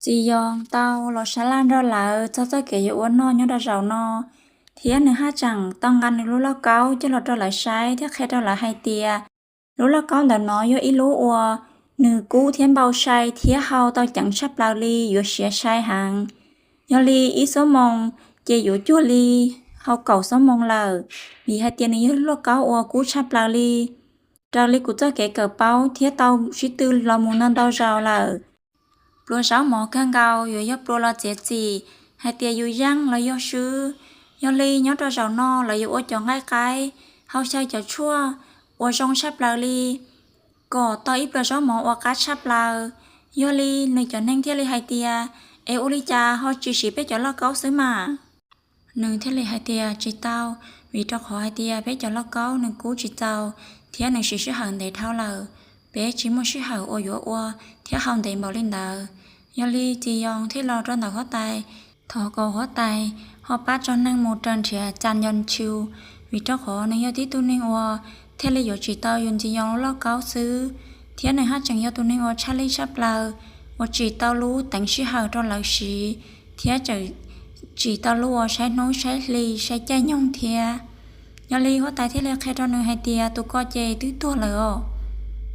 Txiv Yoo tau los sab laj nrog lawv txog txoj kev yuav ua noj nyob rau zaum no, thiab nws haj tseem tau nqa nws lub lauj kaub coj los rau lawv saib thiab qhia rau lawv hais tias lub lauj kaub ntawm no yog ib lub uas nws kub thiab npau sai thiab hau tau ceev tshaj plaws li, yuav siav sai heev. Yog li ib xuab moos ces yuav cuag li hau kaum xuab moos lawm, vim hais tias nws yog lub lauj kaub uas kub tshaj plaws li. Raws li kuv txoj kev kawm paub thiab tau sib tw los mus ntau ntau zaus lawm, pluas zaub mov kawg nkaus yuav yog pluas los txiav txim hais tias yus yeej los yog swb. Yog li nyob rau zaum no lawv yuav ua cov nqaij qaib, hau xyaw cov tshuaj uas zoo tshaj plaws li, kom tau ib pluas zaub mov uas qab tshaj plaws. Yog li nws cov neeg thiaj li hais tias, es ua li cas ho tsis siv peb cov lauj kaub xwb mas? Nws thiaj li hais tias tsis tau, vim rau qhov hais tias peb cov lauj kaub nws kub tsis txaus thiab nws siv sij hawm ntev dhau lawm, peb tsis muaj sij hawm uas yuav ua thiab hau ntev npaum li ntawd. Yog li Txiv Yoo thiaj los rau ntawm huab tais, thov kom huab tais ho pab tso neeg mus raws nrhiav Cas Yos Ntshis, vim rau qhov nws yog tib tug neeg uas thiaj li yuav tsim tau yus Txiv Yoo lub lauj kaub xwb, thiab nws haj tseem yog tus neeg uas tshaj lij tshaj plaws, uas tsim tau lub teev sij hawm rau lawv siv, thiab tseem tsim tau lub uas saib hnub saib hli saib caij nyoog thiab. Yog li huab tais thiaj li qhia rau nws hais tias tus ko ces twb tuag lawm os.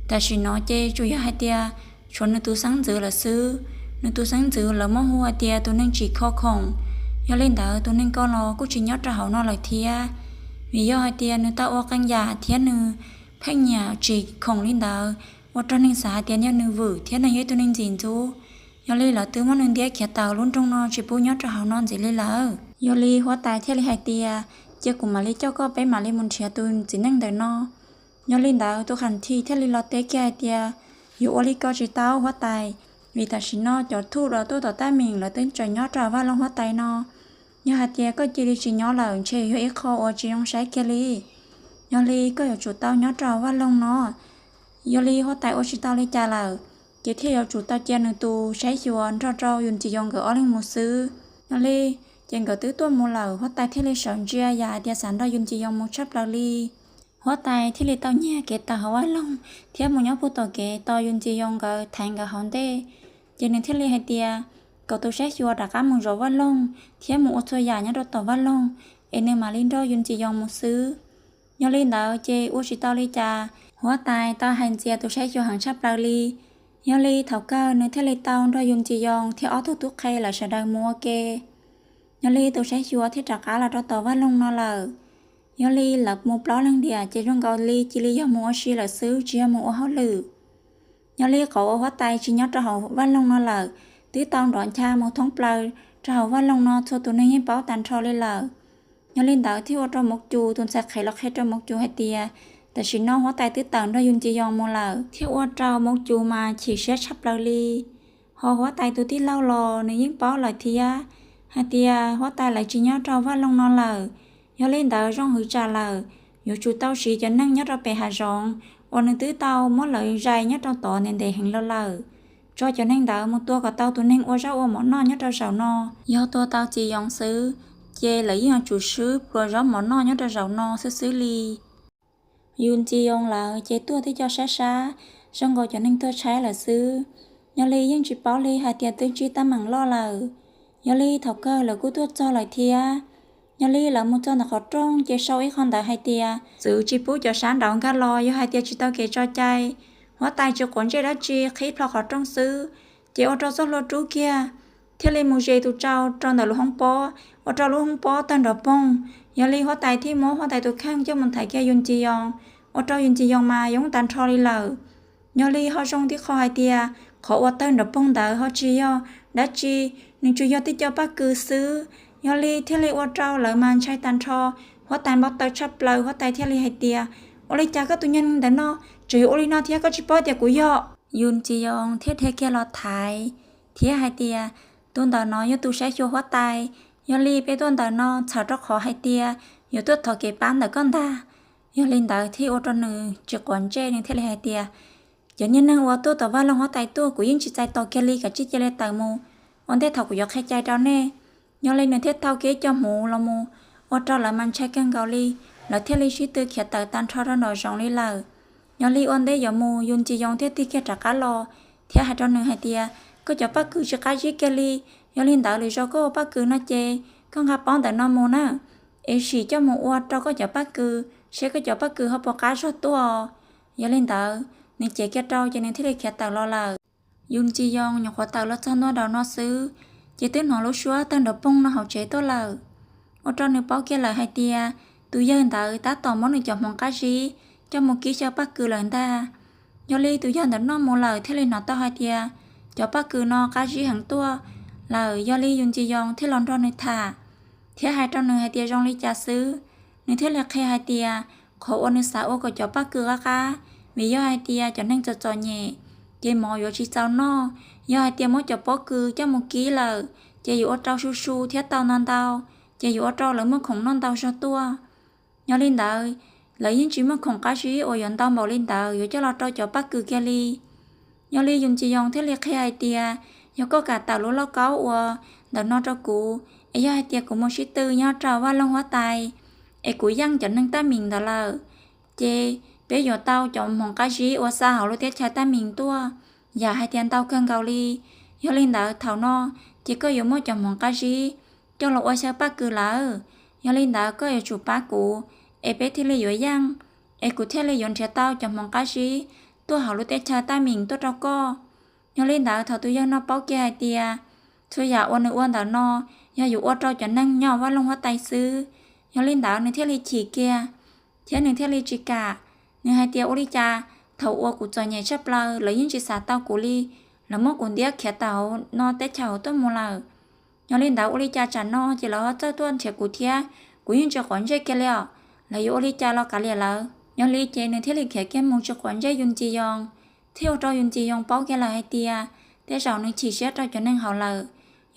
Tam sim no ces tsuas yog hais tias tshuav nws tus xeeb ntxwv lawm xwb. Nws tus xeeb ntxwv lawv muab hu hais tias tus neeg tsim kho khoom. Yog li ntawd tus neeg ko los kuj tsis nyob rau hauv no lawm thiab, vim yog hais tias nws tau ua qee yam thiab nws pheej nyiam tsim khoom li ntawd, ua rau neeg xav hais tias yog nws vwm thiab nws yog ib tug neeg ntxim ntxub. Yog li lawv twb muab nws ntiab khiav tawm lub nroog no tsis pub nyob rau hauv no ntxiv li lawm. Yog li huab tais thiaj li hais tias, cia kuv mam li coj koj peb mam li mus nrhiav tus txiv neej ntawm no. Yog li ntawd tus kham thi thiaj li los teb kiag hais tias, yuav ua li ko tsis tau huab tais, vim tam sim no cov thuj los tuaj tom tab meem lawv twb tseem nyob rau vaj loog huab tais no. Yog hais tias koj cia li tsis nyob lawm ntshe yog ib qho uas tsis zoo saib kiag li. Yog li koj yuav tsum tau nyob rau vaj loog no. Yog li huab tais ua tsis tau li cas lawm, ces thiaj yuav tsum tau cia nws tus saib xyuas nrog rau yus Txiv Yoo nkawd ob leeg mus xwb. Yog li ces nkawd twb tuaj mus lawm, huab tais thiaj li sawv ntsia yam hais tias xav nrog yus Txiv Yoo mus tshaj plaws li. Huab tais thiaj li tau nyiag kev tawm hauv vaj loog thiab mus nyob puag tom kev tos yus Txiv Yoo nkawd thaiv nkawd hauv ntej. Ces nws thiaj li hais tias kom tus saib xyuas rov qab mus zov vaj loog thiab mus ua txhua yam nyob rau tom vaj loog, es nws mam li nrog yus Txiv Yoo mus xwb. Yog li ntawd ces ua tsis tau li cas, huab tais tau hais ntxias tus saib xyuas heev tshaj plaws li. Yog li thaum kawg nws thiaj li tau nrog yus Txiv Yoo thiab ob tug tub qhe lawv sawv daws mus ua ke. Yog li tus saib xyuas thiaj rov qab los rau tom vaj loog no lawm. Yog li lawv mus plaub leeg tiam ces zoo nkaus li cia li yog mus ua si lawm xwb, tsis yog mus ua hauj lwm. Yog li qhov uas huab tais tsis nyob rau hauv vaj loog no lawm, twb tau nrov ncha mus thoob plaws rau hauv vaj loog no txhua tus neeg yeej paub tag nrho li lawm. Yog li ntawd thiaj ua rau Mauv Cus tus ntxhais qhev los qhia rau Mauv Cus hais tias, tam sim no huab tais twb tawm nrog yus Txiv Yoo mus lawm, thiaj ua rau Mauv Cus mas chim siab tshaj plaws li. Ho huab tais tus tij laug los nws yeej paub lawm thiab hais tias huab tais lawv tsis nyob rau vaj loog no lawm. Yog li ntawd zoo hwv tsam lawm, yuav tsum tau siv cov neeg nyob rau pem hav zoov uas nws twb tau muab lawv zais nyob rau tod ntev ntev heev los lawm, tso cov neeg ntawd mus tua kom tau tus neeg ua zaub ua mov noj nyob rau zaum no. Yog tua tau Txiv Yoo xwb, ces lawv yeej yuav tsum swb pluas zaub mov noj nyob rau zaum no xwb xwb li. Yus Txiv Yoo lawv ces tuaj tib co sab sab, zoo nkaus cov neeg tuag tshaib lawm xwb. Yog li yeej tsis paub li hais tias twb ntsib teeb meem loj lawm. Yog li thaum kawg lawv kuj tuaj txog lawm thiab. Yog li lawv mus txog ntawm qhov rooj ces sau ib qho ntawv hais tias txwv tsis pub cov sab nraud nkag los yog hais tias tsis tau kev tso cai. Huab tais tsis quav ntsej dab tsi, qhib plho qhov rooj xwb, ces ua rau txoj hlua rub kiag, thiaj li mus ze tus tsau rau ntawm lub hoob pob, ua rau lub hoob pob tawg nrov poog. Yog li huab tais thiaj muab huab tais tus kheej coj mus thaiv kiag yus Txiv Yoo, ua rau yus Txiv Yoo mas yoob tag nrho li lawm. Yog li ho zoo tib qho hais tias qhov uas tawg nrov poog ntawd ho tsis yog dab tsi, nws tsuas yog tib co paj kws xwb. Yog li thiaj li ua rau lawv mas ntshai tag nrho. Huab tais npau taws tshaj plaws, huab tais thiaj li hais tias, ua li cas koj tus nyuag neeg ntawm no tseem yuav ua li no thiab, koj tsis paub tias kuv yog? Yus Txiv Yoo thiaj dhia kiag los thaiv thiab hais tias, tus ntawm no yog tus saib xyuas huab tais. Yog li peb tuaj ntawm no txhawm rau qhov hais tias yuav tuaj thov kev pab ntawm koj ntag. Yog li ntawd thiaj ua rau nws tsis quav ntsej, nws thiaj li hais tias, cov niag neeg uas tuaj tom vaj loog huab tais tuaj kuv yeej tsis txais tos kiag li, kav tsij cia li tawm mus ua ntej thaum kuv yuav qhia cai rau nej. Yog li nws thiaj thau kiag ib co hmuv los mus, ua rau lawv mas ntshai kawg nkaus li. Lawv thiaj li sib tw khiav tawm tag nrho rau nraum zoov li lawm. Yog li ua ntej yuav mus, yus Txiv Yoo thiaj tig kiag rov qab los thiab hais rau nws hais tias, koj cov paj kws tsis qab zib kiag li. Yog li ntawd lwm zaus koj ua paj kws no ces koj nqa pob ntawm no mus na, es sim coj mus ua rau koj cov paj kws seb koj cov paj kws ho puas qab zog tuaj. Yog li ntawd nws cev kiag rau ces nws thiaj li khiav tawm los lawm. Yus Tsis Yoos nyuam qhuav tawm los txog ntua nraum no xwb, ces twb hnov lub suab tawg nrov poog no hauv tsev tuaj lawm. Ua rau nws paub kiag lawm hais tias tus yawg ntawd tab tom muab nws cov hmoov qab zib coj mus kib xyaw paj kws lawm ntag. Yog li tus yawg ntawd noj mus lawm thiaj li hnov tau hais tias cov paj kws no qab zib heev tuaj lawm. Yog li Yus Tsis Yoos thiaj los nrog nws tham thiab hais rau nws hais tias zoo li cas xwb. Nws thiaj li qhia hais tias qhov uas nws xav ua kom cov paj kws qab qab, vim yog hais tias cov neeg txom txom nyem ces mov yuav tsis txaus noj. Yog hais tias muab cov pob kws coj mus kib lawm ces yuav ua rau su su thiab tau ntau ntau, ces yuav ua rau lawv muaj khoom noj ntau zog tuaj. Yog li ntawd, lawv yeej tsis muaj khoom qab zib uas yuav ntau npaum li ntawd yuav coj los rau cov paj kws kiag li. Yog li Yus Tsis Yoos thiaj li qhia hais tias yog koj kam tawm lub lauj kaub ua ntawm no rau kuv, es yog hais tias kuv mus sib tw nyob rau vaj loog huab tais, es kuv yeej cov neeg tab meem ntawd lawm, ces peb yuav tau cov hmoov qab zib uas xa hauv lub teb chaws tab meem tuaj, yam hais tias ntau kawg nkaus li. Yog li ntawd thaum no ces koj yuav muaj cov hmoov qab zib coj los ua xyaw paj kws lawm. Yog li ntawd koj yuav tsum pab kuv, es peb thiaj li yuav yeej, es kuv thiaj li yuav nrhiav tau cov hmoov qab zib tuaj hauv lub teb chaws tab meem tuaj rau koj. Yog li ntawd thaum tus yawg no paub kiag hais tias txhua yam uas nws ua ntawm no yog yuav ua rau cov neeg nyob vaj loog huab tais xwb, yog li ntawd nws thiaj li chim kiag thiab nws thiaj li tsis kam. Nws hais tias ua li cas thaum uas kuv txom nyem tshaj plaws lawv yeej tsis xav tau kuv li, lawv muab kuv ntiab khiav tawm hauv no teb chaws hauv tuaj mus lawm. Yog li ntawd ua li cas tsam no ces lawv ho txawj tuaj nrhiav kuv thiab, kuv yeej tsis quav ntsej kiag li os, lawv yuav ua li cas los kav liam lawv. Yog li ces nws thiaj li khiav kiag mus tsis quav ntsej Yus Tsis Yoos, thiaj ua rau Yus Tsis Yoos paub kiag lawm hais tias tej zaum nws chim siab rau cov neeg hauv lawm.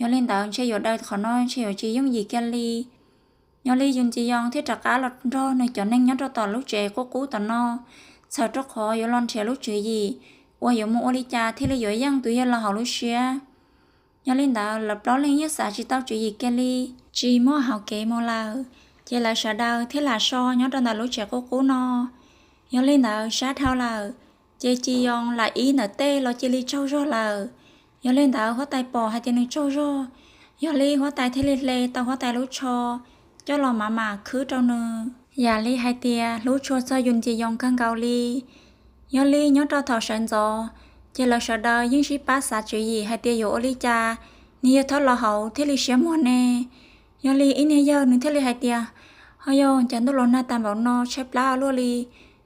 Yog li ntawd ntshe yuav daws qhov no ntshe yuav tsis yooj yim kiag li. Yog li Yus Tsis Yoos thiaj rov qab los nrog nws cov neeg nyob rau tom lub tsev qub qub tom no txhawm rau qhov yuav los nrhiav lub tswv yim uas yuav mus ua li cas thiaj li yuav yeej tus yawg laus hauv lub siab. Yog li ntawd lawv plaub leeg yeej xav tsis tau tswv yim kiag li, tsis muaj hauv kev mus lawm, ces lawv sawv daws thiaj lam so nyob rau ntawm lub tsev qub qub no. Yog li ntawd sab dhau lawm, ces Tsis Yoos lam ib ntawm tej los cia li tsaug zog lawm. Yog li ntawd huab tais pom hais tias nws tsaug zog, yog li huab tais thiaj li hle tau huab tais lub tsho coj los mam mam khwb rau nws, yam li hais tias hlub tshua txog Yus Tsis Yoos kawg nkaus li. Yog li nyob rau thaum sawv ntxov, ces lawv sawv daws yeej sib pab xav tswv yim hais tias yuav ua li cas niag yawg thaub laus hauv thiaj li siab muag ne. Yog li ib niag yawg nws thiaj li hais tias, ho yog cas ntuj los nag tas npaum no tshaib plab ua luaj li,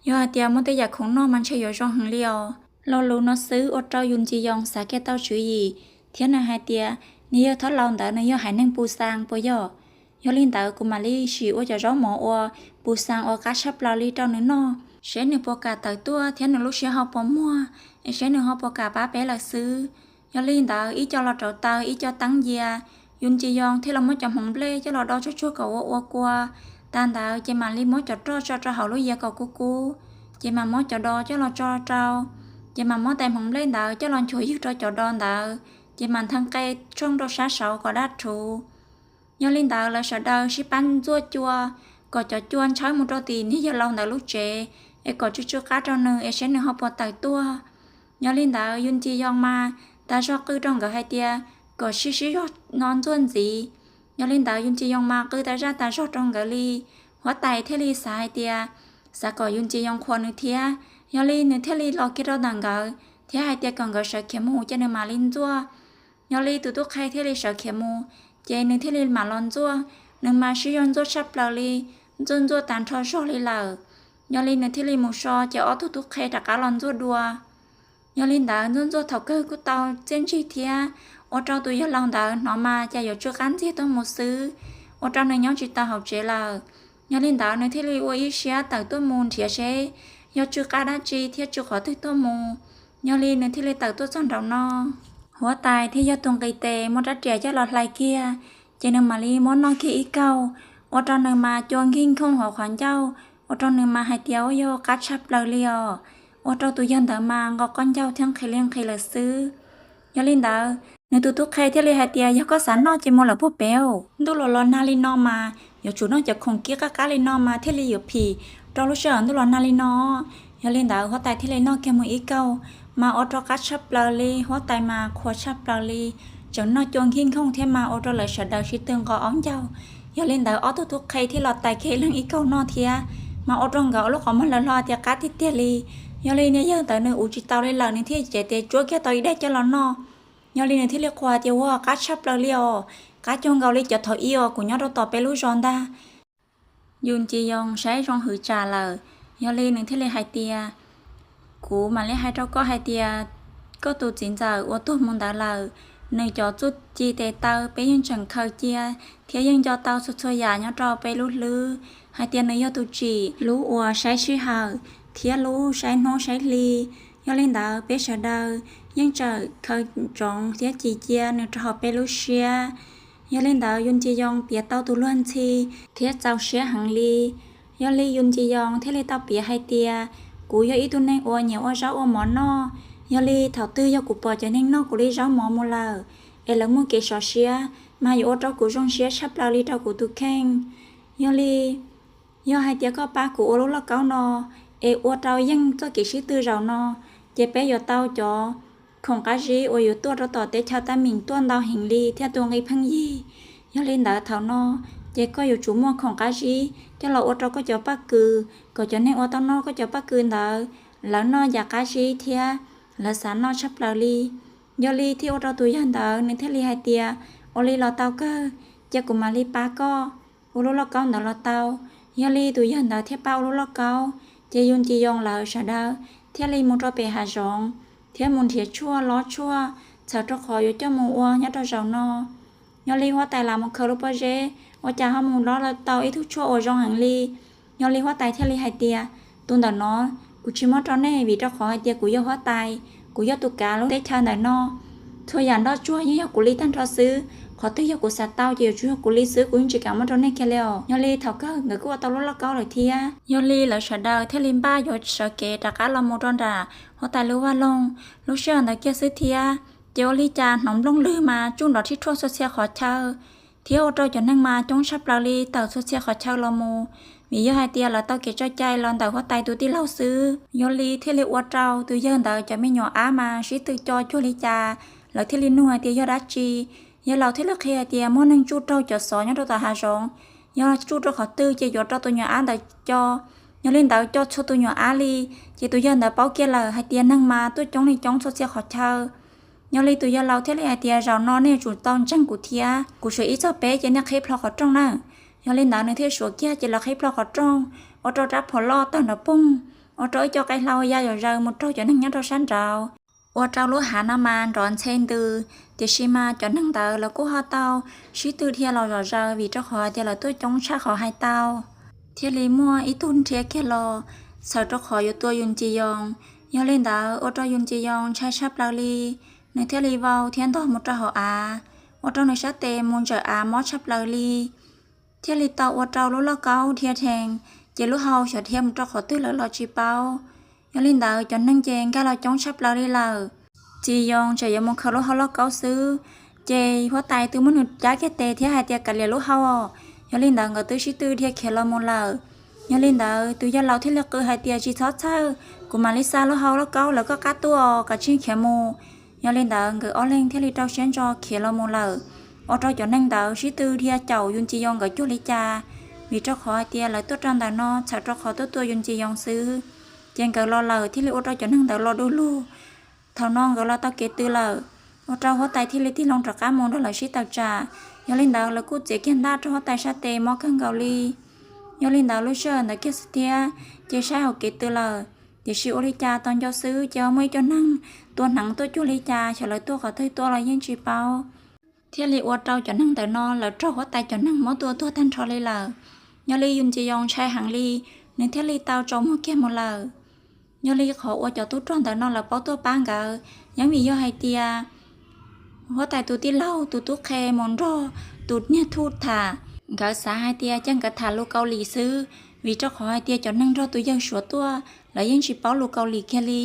yog hais tias muaj tej yam khoom noj mas ntshe yuav zoo heev li os. Lo lus no xwb ua rau Yus Tsis Yoos xav kiag tau tswv yim, thiab nws hais tias niag yawg thaub laus ntawd nws yog haiv neeg Pus Xaas puas yog? Yog li ntawd kuv mam li sim ua cov zaub mov uas Pus Xaas uas qab tshaj plaws li rau nws noj, seb nws puas kam tawm tuaj thiab nws lub siab ho puas muag, es seb nws ho puas kam pab peb lawm xwb. Yog li ntawd ib co los rauv taws ib co teeb ncia, Yus Tsis Yoos thiaj los muab cov hmoov nplej coj los do tsuag tsuag kom ua ua kua. Tas ntawd ces mam li muab cov roj tso rau hauv lub yias kom kub kub, ces mam muab cov do coj los tso rau, ces mam muab tais hmoov nplej ntawd coj los nchuav ywg rau cov do ntawd, ces mam nthe qe tshooj rau sab saud kom daj rhuv. Yog li ntawd lawv sawv daws sib pab ntxuaj cua, kom cov cua ntshawb mus rau tim niag yawg laus ntawd lub tsev, es kom tsw tsw qab rau nws es seb nws ho puas tawm tuaj. Yog li ntawd Yus Tsis Yoos mas tas zog qw rau nkawd hais tias kom sib sib zog no ntxuaj ntxiv. Yog li ntawd Yus Tsis Yoos mas qw tas zaj tas zog rau nkawd li. Huab tais thiaj li xav hais tias xav kom Yus Tsis Yoos qhuas nws thiab, yog li nws thiaj li los kiag rau ntawm nkawd thiab hais tias kom nkawd sawv khiav mus ces nws mam li ntxuaj. Yog li tus tub qhe thiaj li sawv khiav mus, ces nws thiaj li mam los ntxuaj. Nws mas sib zog ntxuaj tshaj plaws li, ntxuaj ntxuaj tas nrho zog li lawm. Yog li nws thiaj li mus so ces ob tug tub qhe rov qab los ntxuaj dua. Yog li ntawd ntxuaj ntxuaj thaum kawg kuj tau txiaj ntsig thiab, ua rau tus yawg laus ntawd hnov mas cas yuav tsw qab ntxiag tuaj mus xwb, ua rau nws nyob tsis tau hauv tsev lawm. Yog li ntawd nws thiaj li ua ib siab tawm tuaj mus nrhiav seb yog tsw qab dab tsi thiab tsw qhov twg tuaj mus. Yog li nws thiaj li tawm tuaj txog nraum no. Huab tais thiaj yog tus nqis tes muab rab riam coj los hlais kiag, ces nws mam li muab noj kiag ib kaug, ua rau nws mas cua nkig nkhooj hauv qhov ncauj, ua rau nws mas hais tias ua yog qab tshaj plaws li os. Ua rau tus yawg ntawd mas nqos qaub ncaug thiab nqhis li nqhis lawm xwb. Yog li ntawd nws tus tub qhe thiaj li hais tias yog koj xav noj ces mus lawm puag pem. Ntuj los los nag li no mas yuav tsum noj cov khoom kib qab qab li no mas thiaj li yuav phim rau lub sij hawm ntuj los nag li no. Yog li ntawd huab tais thiaj li noj kiag mus ib kaug, mas ua rau qab tshaj plaws li, huab tais mas qhuas tshaj plaws li, tseem noj cua nkig nkhooj thiab mas ua rau lawv sawv daws sib tw nqos aub ncaug. Yog li ntawd ob tug tub qhe thiaj los tais kiag leej ib kaug noj thiab, mas ua rau nkawd lub qhov muag lawv hlo tias qab tiag tiag li. Yog li niag yawg ntawd nws ua tsis tau li lawm, nws thiaj cev tes tsuab kiag tau ib daim coj los noj. Yog li nws thiaj li qhuas tias, Ua qab tshaj plaws li os, qab cuag nkaus li cov thaum ub uas kuv nyob rau tom peb lub zos ntag. Yus Ntsis Yoos saib zoo hwv tsam lawm, yog li nws thiaj li hais tias, Kuv mam li hais rau koj hais tias, koj tus txiv ntxawm uas tuag mus ntawd lawm, nws cov txuj ci tes taw peb yeej tseem khaws cia thiab yeej nco tau txhua txhua yam nyob rau peb lub hlwb hais tias nws yog tus tsim lub uas saib sij hawm thiab lub saib hnub saib hli. Yog li ntawd peb sawv daws yeej tseem khaws ntsoov thiab cim cia nws rau hauv peb lub siab. Yog li ntawd Yus Ntsis Yoos piav tau tus luag ntxhi thiab txaus siab heev li. Yog li Yus Ntsis Yoos thiaj li tau piav hais tias, Kuv yog ib tug neeg uas nyiam ua zaub ua mov noj. Yog li thaum twg yog kuv pom cov neeg noj kuv li zaub mov mus lawm, es lawv muaj kev sov siab, mas yuav ua rau kuv zoo siab tshaj plaws li rau kuv tus kheej. Yog li, yog hais tias koj pab kuv ua lub lauj kaub no, es ua rau yeej txoj kev sib tw zaum no, ces peb yuav tau cov khoom qab zib uas yuav tuaj rau tom teb chaws Taimeem tuaj ntau heev li thiab tus nqi pheej yig. Yog li ntawd thaum no, ces koj yuav tsum muaj khoom qab zib coj los ua rau koj cov paj kws, kom cov neeg uas tau noj koj cov paj kws ntawd, lawv noj yam qab zib thiab lawv xav noj tshaj plaws li. Yog li thiaj ua rau tus yawg ntawd nws thiaj li hais tias, Ua li los tau kawg, cia kuv mam li pab koj ua lub lauj kaub ntawd los tau. Yog li tus yawg ntawd thiaj pab ua lub lauj kaub, ces Yus Ntsis Yoos lawv sawv daws thiaj li mus rau pem hav zoov thiab mus nrhiav tshuaj lob tshuaj txhawm rau qhov yuav coj mus ua nyob rau zaum no. Yog li huab tais lam mus khaws lub pob zeb, ua cas ho mus lob tau ib tug tshuaj uas zoo heev li. Yog li huab tais thiaj li hais tias, Tus ntawm no kuv tsis muab rau nej, vim rau qhov hais tias kuv yog huab tais, kuv yog tus kav lub teb chaws ntawm no. Txhua yam nroj tsuag yeej yog kuv li tag nrho xwb, qhov twg yog kuv xav tau ces yuav tsum yog kuv li xwb, kuv yeej tsis kam muab rau nej kiag li os. Yog li thaum kawg nkawd kuj ua tau lub lauj kaub lawm thiab. Yog li lawv sawv daws thiaj li npaj yuav sawv kev rov qab los mus rau nram huab tais lub vaj loog. Lub sij hawm ntawd kiag xwb thiab, ces ua li cas hnov nplooj lwg mas tsuj nrov rhib rhuaj txhua txhia qhov chaw, thiab ua rau cov neeg mas coob tshaj plaws li tawm txhua txhia qhov chaw los mus, vim yog hais tias lawv tau kev tso cai los ntawm huab tais tus tij laug xwb. Yog li thiaj li ua rau tus yawg ntawd cov me nyuam ab mas sib tw co cuag li cas, lawv thiaj li nug hais tias yog dab tsi. Yawg laus thiaj li qhia hais tias muaj neeg tsuj raug cov xov nyob rau tom hav zoov, yog tsuj rau qhov twg ces yuav rau tus nyuam ab ntawd co. Yog li ntawd co txhua tus nyuam ab li, ces tus yawg ntawd paub kiag lawm hais tias neeg mas tuaj coob li coob txhua txhia qhov chaw. Yog li tus yawg laus thiaj li hais tias, Zaum no nej yuav tsum tau ntseeg kuv thiab, kuv suav ib txog peb ces nej qhib plho qhov rooj na. Yog li ntawd nws thiaj suav kiag ces lawv qhib plho qhov rooj, ua rau rab phom loj tawg nrov poog, ua rau ib co qe hlau ya zom zaws mus raug cov neeg nyob rau sab nraud, ua rau lub hav no mas nrov ntxhe ntws. Tiam sis mas cov neeg ntawd lawv kuj ho tau sib tw dhia los zom zaws vim rau qhov tias lawv tuaj coob tshaj qhov hais tau. Thiaj li muaj ib tug nrhiav kiag los txhawm rau qhov yuav tua Yus Ntsis Yoos. Yog li ntawd ua rau Yus Ntsis Yoos ntshai tshaj plaws li, nws thiaj li vau thiab ntog mus rau hauv av, ua rau nws sab tes mus ntsawm av mob tshaj plaws li. Thiaj li tau ua rau lub lauj kaub dhia dhees, ces lub hau xyov dhia mus rau qhov twg lawm los tsis paub. Yog li ntawd cov neeg ces nkag los coob tshaj plaws li lawm. Ntsis Yoos tseem yuav mus khaws lub hau lauj kaub xwb, ces huab tais twb muab nws cab kiag tes thiab hais tias, Kav liam lub hau os. Yog li ntawd nkawd twb sib tw dhia khiav los mus lawm. Yog li ntawd tus yawg laus thiaj li qw hais tias, Tsis txhob txhawj, kuv mam li xa lub hau lauj kaub lawv koj qab tuaj, kav tsij khiav mus. Yog li ntawd nkawd ob leeg thiaj li rau siab ntso khiav los mus lawm, ua rau cov neeg ntawd sib tw dhia caum Yus Ntsis Yoos nkawd cuag li cas, vim rau qhov hais tias lawv tuaj rau ntawm no txhawm rau qhov tuaj tua Yus Ntsis Yoos xwb. Ces nkawd los lawm thiaj li ua rau cov neeg ntawd los du lug. Thaum no nkawd los tau kev tw lawm, ua rau huab tais thiaj li tig loo rov qab mus nrog lawv sib tawm tsam. Yog li ntawd lawv kuj txiav kiag ntaj rau huab tais sab tes mob kawg nkaus li. Yog li ntawd lub sij hawm ntawd kiag xwb thiab, ces saib hauv kev tw lawm, tiam sis ua li cas tos nco xwb ces ho muaj ib co neeg tua hneev tuaj cuag li cas, xyov lawv tuaj qhov twg tuaj los yeej tsis paub. Thiaj li ua rau cov neeg ntawm no lawv raug huab tais cov neeg muab tua tuag tag nrho li lawm. Yog li Yus Ntsis Yoos ntshai heev li, nws thiaj li tau tsaus muag kiag mus lawm. Yog li qhov uas cov tub rog ntawm no lawv paub tuaj pab nkawd, yeej vim yog hais tias huab tais tus tij laug tus tub qhe mus nrog tus niag thuj tham, nkawd xav hais tias cia nkawd tham lus Kaus Lim xwb, vim rau qhov hais tias cov neeg nrog tus yawg Suav tuaj lawv yeej tsis paub lus Kaus Lim kiag li.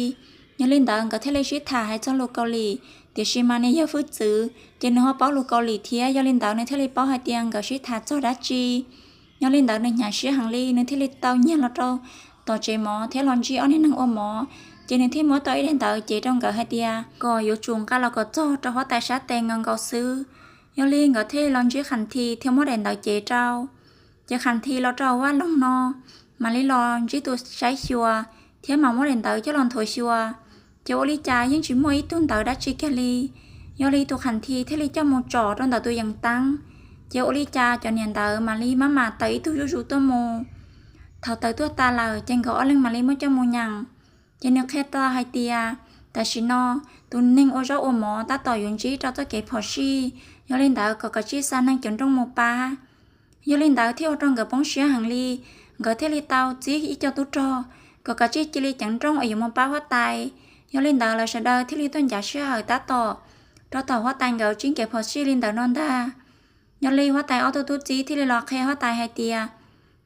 Yog li ntawd nkawd thiaj li sib tham hais txog lus Kaus Lim, tiam sis mas niag yawg Fwj Txwv ces nws ho paub lus Kaus Lim thiab, yog li ntawd nws thiaj li paub hais tias nkawd sib tham txog dab tsi. Yog li ntawd nws hnyav siab heev li, nws thiaj li tau nyiag los rau tom tsev mov thiab los ntsib ob niag neeg ua mov, Ces nws thiaj muab tau ib daim ntawv cev rau nkawd hais tias kom yuav tsum nqa los kom txog rau huab tais sab tes nkaus nkaus xwb. Yog li nkawd thiaj los ntsib Kham Thi thiab muab daim ntawv cev rau. Ces Kham Thi los rau vaj loog no, mam li los ntsib tus saib xyuas thiab mam muab daim ntawv coj los nthuav xyuas. Ces ua li cas yeej tsis muaj ib tug ntawv dab tsi kiag li. Yog li tus Kham Thi thiaj li coj mus tsom rau ntawm tus yees taab. Ces ua li cas cov niam ntawd mam li maj mam tawm ib tug zuj zus tuaj mus. Thaum tawm tuaj tas lawm ces nkawd ob leeg mam li muab coj mus nyeem. Ces nws qhia tau hais tias tam sim no tus neeg ua zaub ua mov tab tom yuav ntsib rau txoj kev phom sij, yog li ntawd kom kav tsij xa neeg cov nrooj mus pab. Yog li ntawd thiaj ua rau nkawd poob siab heev li. Nkawd thiaj li tau txib ib co tub rog kom kav tsij cia li ceev nrooj es yuav mus pab huab tais. Yog li ntawd lawv sawv daws thiaj li tuaj ncav sij hawm tab tom rau thaum huab tais nkawd ntsib kev phom sij li ntawd no ntag. Yog li huab tais ob tug tub txib thiaj li los qhia huab tais hais tias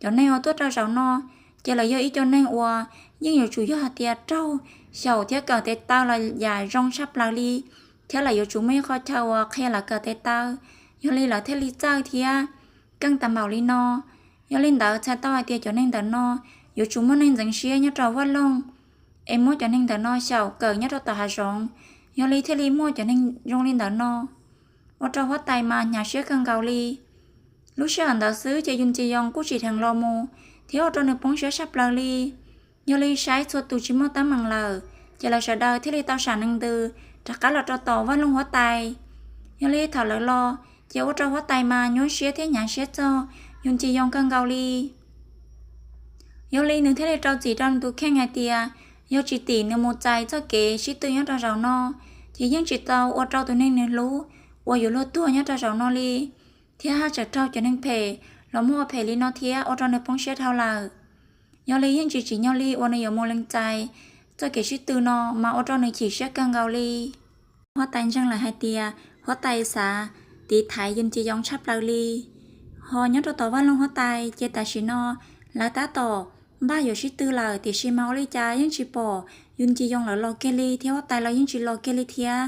cov neeg uas tuaj rau zaum no ces lawv yog ib co neeg uas yeej yuav tsum yog hais tias raug xyaum thiab kawm tes taw los yam zoo tshaj plaws li, thiab lawv yuav tsum muaj ib qhov chaw uas qhia lawv kawm tes taw. Yog li lawv thiaj li txawj thiab keej tag npaum li no. Yog li ntawd txhais tau hais tias cov neeg ntawm no yuav tsum muaj neeg ntxeev siab nyob rau vaj loog es muab cov neeg ntawm no xyaum kawm nyob rau tom hav zoov. Yog li thiaj li muaj cov neeg zoo li ntawm no ua rau huab tais mas hnyav siab kawg nkaus li. Lub sij hawm ntawd xwb ces Yun Ci Yoo kuj tsim dheev los mus thiab ua rau nws poob siab tshaj plaws li. Yog li saib txhua tus tsis muaj teeb meem lawm, ces lawv sawv daws thiaj li tau sam nees ntws rov qab los rau tom vaj loog huab tais. Yog li thaum lawv los ces ua rau huab tais mas nyuaj siab thiab hnyav siab txog Yun Ci Yoo kawg nkaus li. Yog li nws thiaj li rau txim rau nws tus kheej hais tias yog tsis tim nws mus txais txoj kev sib tw nyob rau zaum no, ces yeej tsis tau ua rau tus neeg nws hlub uas yuav luag tuag nyob rau zaum no li, thiab haj tseem raug cov neeg phem los muab ua phem li no thiab ua rau nws poob siab dhau lawm. Yog li yeej tsis tsim nyog li uas nws yuav mus lees txais txoj kev sib tw no mas ua rau nws chim siab kawg nkaus li. Huab tais ntseeg lawm hais tias huab tais xav tiv thaiv Yun Ci Yoo tshaj plaws li. Ho nyob rau tom vaj loog huab tais ces tam sim no lawv tab tom npaj yuav sib tw lawm, tiam sis mas ua li cas yeej tsis pom Yun Ci Yoo lawv los kiag li thiab huab tais los yeej tsis los kiag li thiab.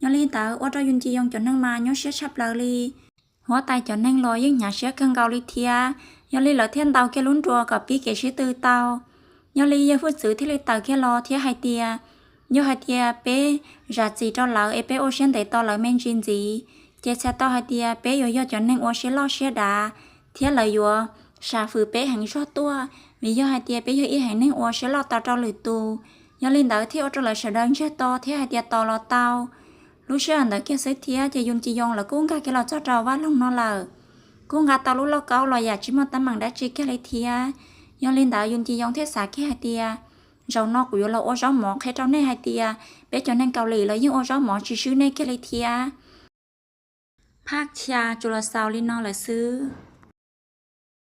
Yog li ntawd ua rau Yun Ci Yoo cov neeg mas nyuaj siab tshaj plaws li. Huab tais cov neeg los yeej hnyav siab kawg nkaus li thiab. Yog li lawv thiaj ntaus kiag lub nruas kom pib kev sib tw tau. Yog li yawg Hwj Txwv thiaj li tawm kiag los thiab hais tias yog hais tias peb zam txim rau lawv es peb ua siab ntev tos lawv me ntsis ntxiv, ces txhais tau hais tias peb yuav yog cov neeg uas siab loj siab dav, thiab lawv yuav sam fwm peb heev zog tuaj, vim yog hais tias peb yog ib haiv neeg uas siab loj tos rau lwm tus. Yog li ntawd thiaj ua rau lawv sawv daws ntsiag to thiab hais tias tos los tau. Lub sij hawm ntawd kiag xwb thiab ces Yun Ci Yoo lawv kuj nkag kiag los txog rau vaj loog no lawm. Kuj nqa tau lub lauj kaub los yam tsis muaj teeb meem dab tsi kiag li thiab. Yog li ntawd Yun Ci Yoo thiaj xav kiag hais tias zaum no kuv yuav los ua zaub mov qhia rau nej hais tias peb cov neeg Kaus Lim los yeej ua zaub mov tsis swb nej kiag li thiab. Phaj xya tsuas los xaus li no lawm xwb.